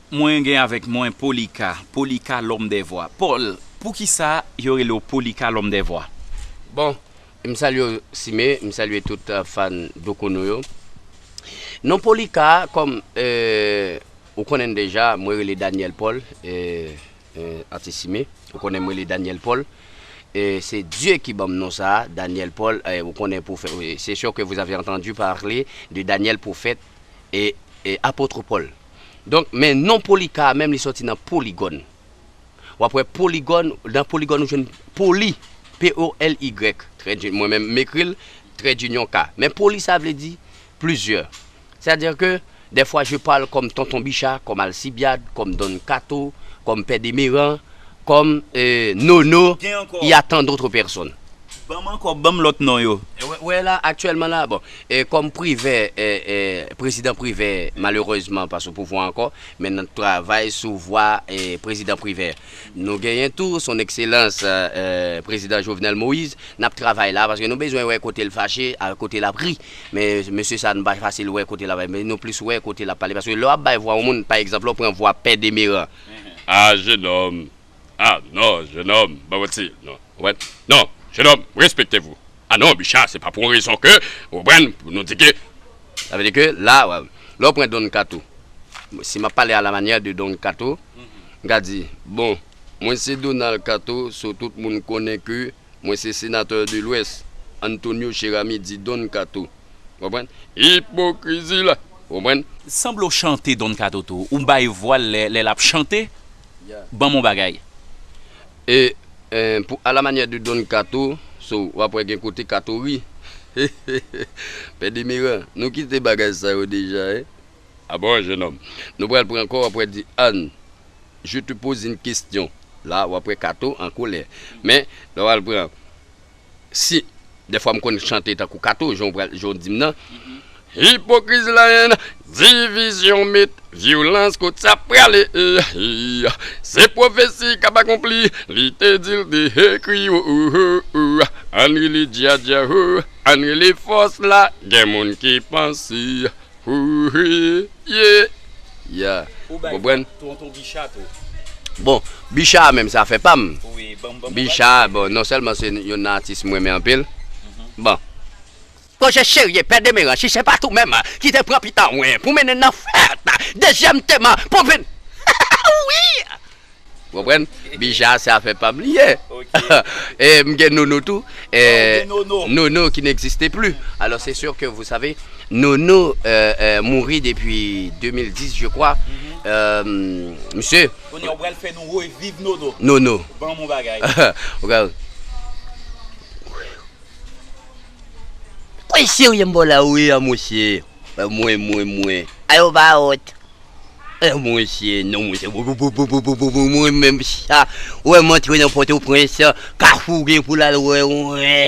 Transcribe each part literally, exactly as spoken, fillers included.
Mwen gen avèk mwen Polika, Polika l'homme des voix. Paul, poukisa yo rele w Polika l'homme des voix? Bon, m salye w, Sime, m salye tout euh, fan Dokono yo. Non Polika, kòm euh, ou konnen deja, mwen rele Daniel Paul, euh, euh, atis Sime. Ou konnen mwen rele Daniel Paul. E se Dye ki ban m non sa, Daniel Paul. E ou konnen pwofèt, se sure que vous avez entendu parler de Daniel pwofèt e, e apot Paul. Donk, men non Polika a menm li soti nan poligòn. W ap wè poligòn, nan poligòn ou jwenn poli, P O L Y, trè di, mwen menm m ekri l, trè dinyon K. Men poli sa vle di plizyè. Sètadi ke dèfwa je parle kòm Tonton Bicha, kòm Alsibyad, kòm Don Kato, kòm Pè Demeran, kòm euh, Nono, Gen ankò. Il y a tant d'autres personnes. Ban m ankò, ban m lòt non yo. E wè, wè la, aktyèlman la, bon, e kòm Privè, e, e, prezidan Privè, malerezman, pa sou pouvwa ankò, men n ap travay sou vwa e prezidan Privè. Nou genyen tou, Son Ekselans, e, e, prezidan Jovenel Moïse, n ap travay la, paske nou bezwen wè kote l fache, a kote l ap ri. Men mesye sa, nou pa fasil wè kote l ap, men nou plis wè kote l ap pale. Paske lè w ap bay vwa yon moun, pa egzanp, lè w pran vwa Pè Demeran. Ah, jenòm. Ah, non, jenòm, ban mwen ti, non. Ou konprann? Non, jenòm, respekte vou. Ah non, Bicha, se pa pou yon rezon ke, ou konprann, pou nou di ke. Sa vle di ke la, wè, lè w pran Don Kato, si m ap pale a la manyè de Don Kato, m ka di, bon, mwen se Donald Kato, so tout moun konnen ke mwen se senatè de Lwès, Antonio Cheramy di Don Kato. Ou konprann? Ipokrizi la. Ou konprann? Sanble w chante Don Kato tou. Ou bay vwa l lè, lè l ap chante. Ban m yon bagay. E, e pou a la manyè de Don Kato, so, w ap wè gen kote Kato ri. Pè Demeran, nou kite bagay sa yo deja, en. Ah bon, jenòm? Nou pral pran kò w, w ap wè di, Ann, je te pose une question. La, w ap wè Kato an kolè. Men, lè w al pran, si, dèfwa m konn chante tankou Kato, jan w pral, jan w di m nan. Ipokriz la, en, divizyon met vyolans kot sa prale. Se pwofesi k ap akonpli, li te di l te ekri, oh, oh, oh, oh. Ann rele djadja, oh, ann rele fòs la, gen moun ki panse. Houhou, ye. Ya. Ou bay Konprann? Tonton Bicha tou. Bon, Bicha a menm se afè pa m. Wi, ban m, ban m Bicha, bon, non sèlman se youn nan atis m renmen anpil. Bon. Pwojè serye, Pè Demeran, chiche pa tou menm, ki te pran pita mwen pou mennen nan fèt. Dezyèm tema, pou vin. Wi! Ou konprann? Bicha se afè pa m li ye. E m gen Nono tou. E, Nono qui n'existe plus. Alors c'est sûr que vous savez, Nono euh, euh, mouri depuis deux mille dix, je crois. Euh, Misye. Kounye a w pral fè nou reviv Nono. Nono. Ban m yon bagay. Ou ka. Kwen serye m ba w la wi a mosye. Mwen, mwen, mwen. Ayo ba wot. E mwen se non mwen se mwen menm sa. Wè m antre nan Pòtoprens, Kafou gen pou l al wè wè.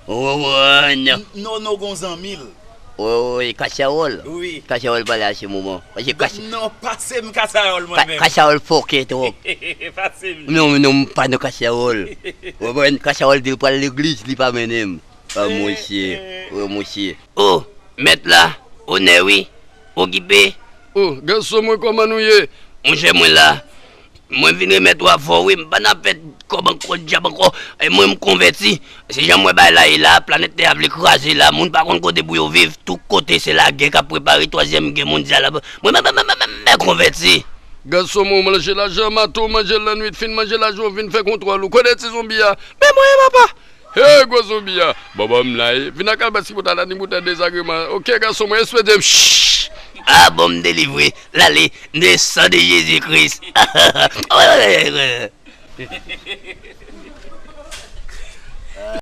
Wè wè. Nono gon zanmi l. Wi, Kachawòl. Wi. Kachawòl pale a se moman. Paske Kacha. Non, pase m Kachawòl mwen menm. Kachawòl fòkè twòp. Pase m. Non, non, m pa nan Kachawòl. Wè mwen, Kachawòl di l pral legliz, li pa mennen m. Ah, mosye, oh, mosye. Oh, mèt la, onè wi, okipe. Oh, gason mwen, kòman nou ye? Monchè, mwen la. Mwen vin remèt w avè w wi, m pa nan fè kòb ankò, dyab ankò. E mwen, m konvèti. Se jan m wè bagay la ye la, planèt tè a vle kraze la, moun pa konn kote pou yo viv, tout kote se lagè k ap prepare, twazyèm gè mondyal la. Mwen, mwen, mwen, mwen, mwen, mwen konvèti. Gason mwen, w manje lajan maten, w manje lannwit, fin manje lajan, w vin fè kontwòl ou. Kote ti zonbi a? Men mwen, papa! Hey, gwo zonbi a! Bon, bon, m la, e. Vin ak albas ki pou ta la, ni boutèy dezagreman. Oke, gason mwen, espede m. Shh! Ah, bon, m delivre. L ale, nan san de Jezi Kris.